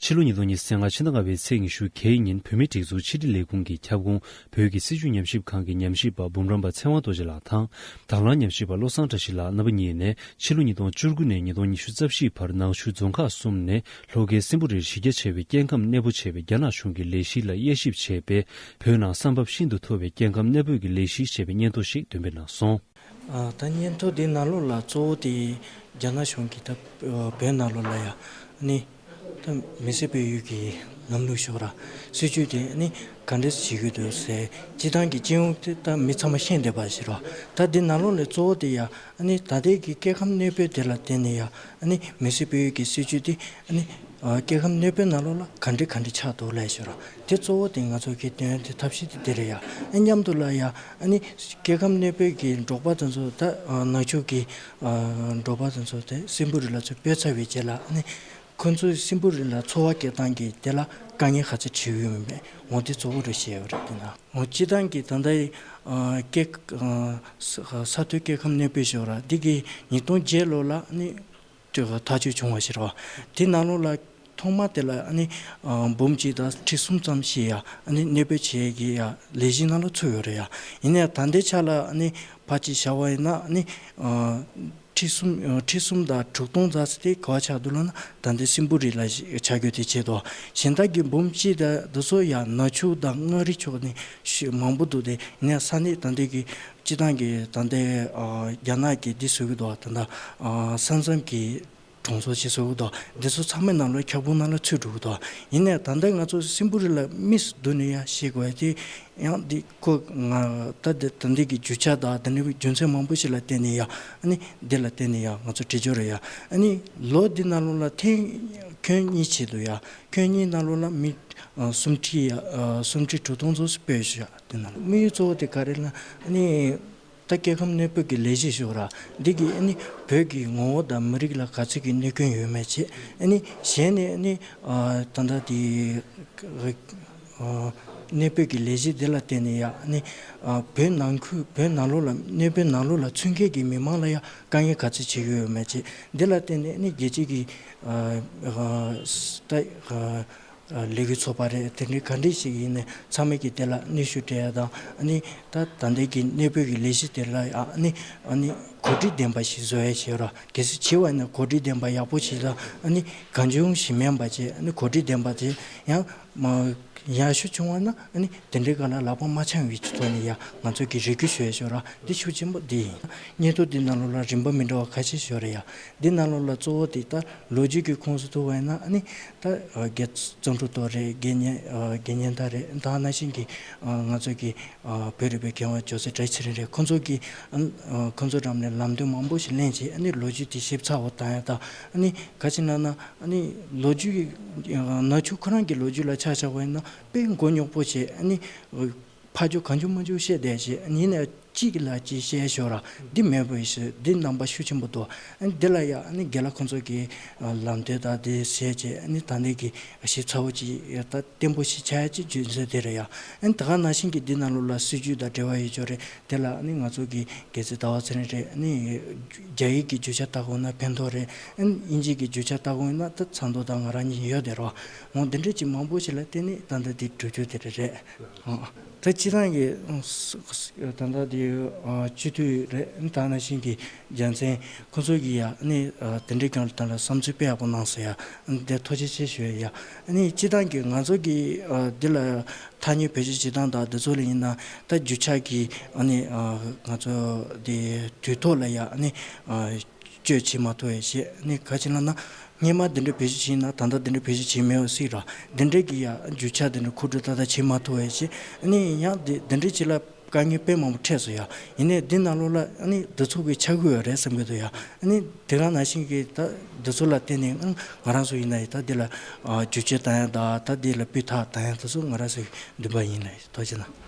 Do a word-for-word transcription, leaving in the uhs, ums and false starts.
ཕྱི་ལོ་ཉིས་སྟོང་ཉི་ཤུ་རྩ་ལྔ་ཕྱི་ཟླ་ལྔ་པའི་ཚེས་ཉི་ཤུ་གི་ཉིན་བོད་མིའི་སྒྲིག་འཛུགས་ཕྱི་དྲིལ་ལས་ཁུངས་ཀྱི་ཁྱབ་ཁོངས་བོད་ཀྱི་སྲིད་བྱུས་ཉམས་ཞིབ་ཁང་གི་ཉམས་ཞིབ་པ་འབུམ་རམས་པ་ཚེ་དབང་རྡོ་རྗེ་ལགས་དང་། དང་བླངས་ཉམས་ཞིབ་པ་བློ་བཟང་བཀྲ་ཤིས་ལགས་རྣམ་པ་གཉིས་ནས། ཕྱི་ལོ་ཉིས་སྟོང་བཅུ་དགུ་ནས་ཉིས་སྟོང་ཉི་ཤུ་རྩ་བཞི་བར་ནང་ཆུ་རྫོང་ཁག་གསུམ་ནས་ལྷོ་ཁའི་སྲིན་པོ་རིར་གཞི་རྒྱ་ཆེ་བའི་སྐྱེ་ཁམས་གནས་སྤོ་བྱས་པའི་རྒྱ་ནག་གཞུང་གི་ལས་གཞི་ལ་དབྱེ་ཞིབ་བྱས་པས། བོད་ནང་ས་བབ་ཤིན་ཏུ་མཐོ་བའི་སྐྱེ་ཁམས་གནས་སྤོས་ཀྱི་ལས་གཞི་ཞེས་པའི་སྙན་ཐོ་ཞིག་འདོན་སྤེལ་གནང་སོང་། ཨ། ད་སྙན་ཐོ་འདི་ནང་ལོགས་ལ་གཙོ་བོ་དེ་རྒྱ་ནག་གཞུང་གིས་ད་བོད་ནང་ལོགས་ལ་ཡ་ནི་ད་མི་སེར་སྤེལ་ཡུལ་གྱི་ལམ་ལུགས་ཤོག་ར། སྲིད་ཇུས་དེ་ནི་ག་འདྲས་བྱེད་ཀྱི་འདུག་ཟེར། སྤྱི་བཏང་གི་སྤྱི་ཡོངས་དེ་ད་མི་ཚང་མ་ཤེས་བསྡད་པ་ཞིག་ར། ད་འདི་ནང་ལོགས་ལ་གཙོ་བོ་དེ་ཡ་ནི་ད་ལྟའི་གི་སྐྱེ་ཁམས་གནས་སྤོས་དེ་ལ་བརྟེན་ནས་ཡ་ནི་མི་སེར་སྤེལ་ཡུལ་གྱི་སྲིད་ཇུས་དེ་ནི་ཨ། སྐྱེ་ཁམས་གནས་སྤོས་ནང་ལོགས་ལ་ག་འདྲ་ག་འདྲ་ཆགས་འདུག་ལབ་ཞོར། དེ་གཙོ་བོ་དེ་ང་ཚོ་གི་དོན་དེ་ཐབས་ཤེས་དེ་དེ་རེད་ཡ། ཨ། མཉམ་དུ་ལ་ཡ་ཨ་ནི་སྐྱེ་ཁམས་གནས་སྤོས་ཀྱི་འབྲོག་པ་དེ་ཚོ་ད་ཨ། ནག་ཆུ་གི་ཨ། འབྲོག་པ་དེ་ཚོ་དེ་སྲིན་པོ་རི་ལ་ཚུར་སྤོས་ཚར་བའི་རྗེས་ལ་ཨ་ནི་ཁོ་ཚོའི་སྲིན་པོ་རི་ལ་འཚོ་བ་སྐྱེལ་སྟངས་ཀྱི་དེ་ལ་དཀའ་ངལ་ག་ཚོད་འཕྲད་ཡོད་མེད་འོ་དེ་གཙོ་བོ་རེད་བཤད་ཡོད་རེད། དེ་ན་འོ་སྤྱི་བཏང་གི་ད་ལྟའི་ཨ། སྐྱེ་ཨ། ས་ས་མཐོའི་སྐྱེ་ཁམས་གནས་སྤོས་ཞོར་ར་འདི་གི་ཉིས་སྟོང་བརྒྱད་ལོ་ལ་ཨ་ནི། ཐག་གཅོད་བྱུང་བ་ཞིག་རེད་བ། དེ་ནང་ལོགས་ལ་ཐོག་མ་དེ་ལ་ཨ་ནི་འབུམ་གཅིག་དང་ཁྲི་གསུམ་ཙམ་ཞིག་ཡ་ཨ་ནི་གནས་སྤོས་བྱེད་ཀྱི་ཡ་ལས་གཞི་ནང་ལ་ཚུད་ཡོད་རེད་ཡ། ཡིན་ནའི་ད་ལྟའི་ཆ་ལ་ཨ་ནི་ཕལ་ཆེར་བྱ་བ་ཡིན་ན་ཨ་ནི་ཁྲི་གསུམ་ཁྲི་གསུམ་དང་དྲུག་སྟོང་ཙམ་ཞིག་དེ་ག་བ་ཆགས་འདུག་ལབ་ན་ད་ལྟའི་སྲིན་པོ་རི་ལ་ཆ་རྒྱུ་དེ་བྱེད་དོ། གཞན་དག་གི་འབུམ་གཅིག་དང་འདི་ཚོ་ཡ་ནག་ཆུ་དང་མངའ་རིས་ཕྱོགས་ནས་ཤི་མང་པོ་འདུག་སྟེ་ཡིན་ནའི་ས་གནས་ད་ལྟའི་གི་སྤྱི་བཏང་གི་ད་ལྟའི་ཨ། རྒྱ་ནག་གི་འདི་བཟོ་གི་འདུག་ད་ལྟ་ཨ། ས་མཚམས་ཀྱི་གྲོང་ཚོ་ཞིག་བཟོ་གི་འདུག་འདི་ཚོ་ཚང་མའི་ནང་ལ་ཁྱབ་ཁོངས་ནང་ལ་ཚུད་འགྲོ་གི་འདུག་ཡིན་ནའི་ད་ལྟ་ང་ཚོ་སྲིན་པོ་རི་ལ་དམིགས་སུ་བསྡུ་ནས་ཡ་བཤད་དགོས་ཡ་དེ་ཡང་འདི་ཁོ་ང་ད་འདི་ད་འདི་གི་རྒྱུ་ཆ་དང་ད་འདི་རྒྱུ་མཚན་མང་པོ་ཞིག་ལ་བརྟེན་ནས་ཡ་ཨ་ནི་འདི་ལ་བརྟེན་ནས་ཡ་ང་ཚོ་འབྲི་རྒྱུ་རེད་ཡ། ཨ་ནི་ལོ་འདི་ནང་ལོགས་ལ་ཐེངས་ཁྱོན་གཉིས་བྱེད་འདུག་ཡ། ཁྱོན་གཉིས་ནང་ལོགས་ལ་མི་ཨ། སུམ་ཁྲི་ཡ་ཨ། སུམ་ཁྲི་དྲུག་སྟོང་ཙམ་སྤོས་ཤག་དེ་ནང་དམིགས་ཡུལ་གཙོ་བོ་དེ་ག་རེ་ལབ་ན་ཨ་ནི་ད་སྐྱེ་ཁམས་གནས་སྤོས་ཀྱི་ལས་གཞི་ཞིག་ར་འདི་གི་ཨ་ནི་བོད་ཀྱི་ངོ་བོ་དང་མི་རིགས་ལ་ག་ཚོད་ཀྱི་གནོད་སྐྱོན་ཡོད་མེད་བྱས་ཨ་ནི་གཞན་ནས་ཨ་ནི་ཨ། ད་ལྟ་དེ་ཨ། གནས་སྤོས་ཀྱི་ལས་གཞི་འདི་ལ་བརྟེན་ནས་ཡ་ཨ་ནི་ཨ། བོད་ནང་ཁུལ་བོད་ནང་ལོགས་ལ་གནས་སྤོས་ནང་ལོགས་ལ་ཚུད་མཁན་གྱི་མི་མང་ལ་ཡ་དཀའ་ངལ་ག་ཚོད་ཅིག་ཡོད་མེད་བྱས་འདི་ལ་བརྟེན་ནས་ཨ་ནི་རྒྱལ་སྤྱི་གི་ཨ། ཨ། ད་ཨ། ལས་འགུལ་ཚོགས་པ་རེད། དེ་འདྲའི་ག་འདྲ་ཞིག་ཡིན་ནའི་ཚང་མས་ཀྱི་དེ་ལ་གནོན་ཤུགས་སྤྲད་ཡ་དང་ཨ་ནི་ད་ད་ལྟའི་གི་གནས་སྤོས་ཀྱི་ལས་གཞི་དེ་ལ་ཨ་ནི་ཨ་ནི་གོ་སྒྲིག་ལྡན་པ་ཞིག་བཟོ་ཡ་བྱེད་ར། གལ་སྲིད་བྱེད་པ་ཡིན་ན་གོ་སྒྲིག་ལྡན་པ་ཡག་པོ་ཞིག་དང་ཨ་ནི་གང་བྱུང་ཞིག་མིན་པ་བྱས་ཨ་ནི་གོ་སྒྲིག་ལྡན་པ་དེ་ཡང་མ་ཡག་ཤོས་བྱུང་བ་ན་ཨ་ནི་དེ་འདྲའི་སྒང་ལ་ལག་པ་མ་འཆང་བའི་ཐོག་ནས་ཡ་ང་ཚོ་གི་རེ་སྐུལ་ཞུ་ཡ་ཞོར་ར་འདི་ཤུགས་ཆེན་པོ་འདི་ཡིན། སྙན་ཐོ་འདི་ནང་ལོགས་ལ་རིམ་པ་མི་འདྲ་བ་ཁ་ཤས་ཞོར་ར་ཡ། འདི་ནང་ལོགས་ལ་གཙོ་བོ་དེ་ད་ལོ་རྒྱུས་ཀྱི་ཁོངས་སུ་ཐུག་པ་ཡིན་ན་ཨ་ནི་ད་ཨ་རྒྱལ་བརྩོན་འགྲུས་རྡོ་རེད། དགེ་བསྙེན་ཨ་དགེ་བསྙེན་ཟླ་རེད། ད་ནང་བཞིན་གྱི་ཨ་ང་ཚོ་གི་ཨ་བོད་རིག་པའི་མཁས་དབང་ཇོ་སྲས་བཀྲ་ཤིས་ཚེ་རིང་རེད། ཁོང་ཚོ་གི་ཨ་ཁོང་ཚོ་འགྲམ་ནས་ལམ་སྟོན་མང་པོ་ཞིག་ལེན་བྱས་ཨ་ནི་ལོ་རྒྱུས་དེ་ཞིབ་ཚགས་པོ་བཏང་ཡ་དང་ཨ་ནི་ག་ཅི་ན་ན་ཨ་ནི་ལོ་རྒྱུས་ཀྱི་ཨ་ནག་ཆུ་ཁོ་རང་གི་ལོ་རྒྱུས་ལ་ཆ་བཞག་པ་ཡིན་ན་དཔེ་མགོ་རྙོག་པོ་བྱས་ཨ་ནི། ཕར་ཕྱོགས་གང་བྱུང་མང་བྱུང་བཤད་བསྡད་བྱས་ཡིན་ནའི་གཅིག་ལ་གཅིག་བཤད་ཞོར་ར་འདི་མེད་པ་ཡིན་ཞེས་འདི་རྣམ་པ་ཤུགས་ཆེན་པོ་འདུག་ཨ་ནི་འདི་ལ་ཡ་ཨ་ནི་རྒན་ལགས་ཁོང་ཚོ་གིས་ལམ་སྟོན་དང་འདི་བྱས་བྱས་ཨ་ནི་ད་ནི་གི་ཞིབ་ཚགས་པོ་ཅིག་ད་བརྟན་པོ་ཞིག་ཆགས་ཡ་ཅིག་རྒྱུ་མཚན་དེ་རེད་ཡ། ཨ་ནི་ད་ག་ནང་བཞིན་གྱི་འདི་ནང་ལོགས་ལ་སྲིད་ཇུས་དང་འབྲེལ་བ་ཡོད་ཅོག་རེད། དེ་ལ་ཨ་ནི་ང་ཚོ་གི་རྒྱལ་སྲས་ཟླ་བ་ཚེ་རིང་རེད། ཨ་ནི་རྒྱ་ཡིག་གི་རྒྱུ་ཆ་ལྟ་དགོས་ན་ཕན་ཐོགས་རེད། ཨ་ནི་དབྱིན་ཇི་གི་རྒྱུ་ཆ་ལྟ་དགོས་ན་ད་ཚང་མདོག་དང་ང་རང་གཉིས་ཡོད་དེ་རོ། འོ་འདི་འདྲས་ཅིག་མང་པོ་ཞིག་ལ་བརྟེན་ནས་ད་ལྟ་འདི་གྲུབ་རྒྱུ་དེ་རེད་རེད། ད་སྤྱིར་བཏང་གི་ད་ལྟ་དེ་སྤྱི་འཐུས་རེད། ད་ནང་བཞིན་གྱི་རྒྱལ་མཚན་ཁོང་ཚོ་གིས་ཡ་ནི་དེ་འདྲའི་སྒང་ལ་ད་ལ་བསམ་ཚུལ་དཔེ་ཡག་པོ་གནང་སོང་ཡ། དེ་ཐུགས་རྗེ་ཆེ་ཞུ་ཡ། ནི་སྤྱིར་བཏང་གི་ང་ཚོ་གི་འདི་ལ་ཐ་སྙད་བེད་སྤྱོད་བྱེད་སྟངས་དང་འདི་ཚོ་ལ་ཡིན་ན་ད་རྒྱུ་ཆ་གི་ང་ཚོ་དེ་དུས་ཐོག་ལ་ཡ་ནི། སྤྱོད་བྱེད་མ་ཐུབ་པའི་ཞེས་ནི་ག་ཅི་ལབ་ན། སྔོན་མ་འདི་འདྲ་བེད་སྤྱོད་བྱས་ན་ད་ལྟ་འདི་འདྲ་བེད་སྤྱོད་བྱེད་མེད་པ་སྲིད་ར། འདི་འདྲ་གི་ཡ་རྒྱུ་ཆ་འདི་འདྲ་མཁོ་སྤྲོད་ཏག་ཏག་བྱེད་མ་ཐུབ་པའི་ཞེས་ནི་ཡང་འདི་འདི་འདྲ་ཅིག་ལ་དཀའ་ངལ་དཔེ་མང་པོ་འཕྲད་སོང་ཡ། ཡིན་ནའི་འདི་ནང་ལོགས་ལ་ནི་འདི་ཚོ་གི་ཆ་རྒྱུས་ཡོད་རེད་བསམ་གྱི་འདུག་ཡ། ནི་དེ་ག་ནང་བཞིན་གྱི་ད་འདི་ཚོ་ལ་བརྟེན་ནས་ང་རང་ཚོ་ཡིན་ན་ཡི་ད་འདི་ལ་བསྒྱུར་བཅོས་བཏང་ཡ་ད་ད་འདི་ལ་སྤུས་དག་བཏང་ཡ་དེ་ཚོ་ང་རང་ཚོའི་འདུན་པ་ཡིན་ལ་ཐུགས་རྗེ་གནང་།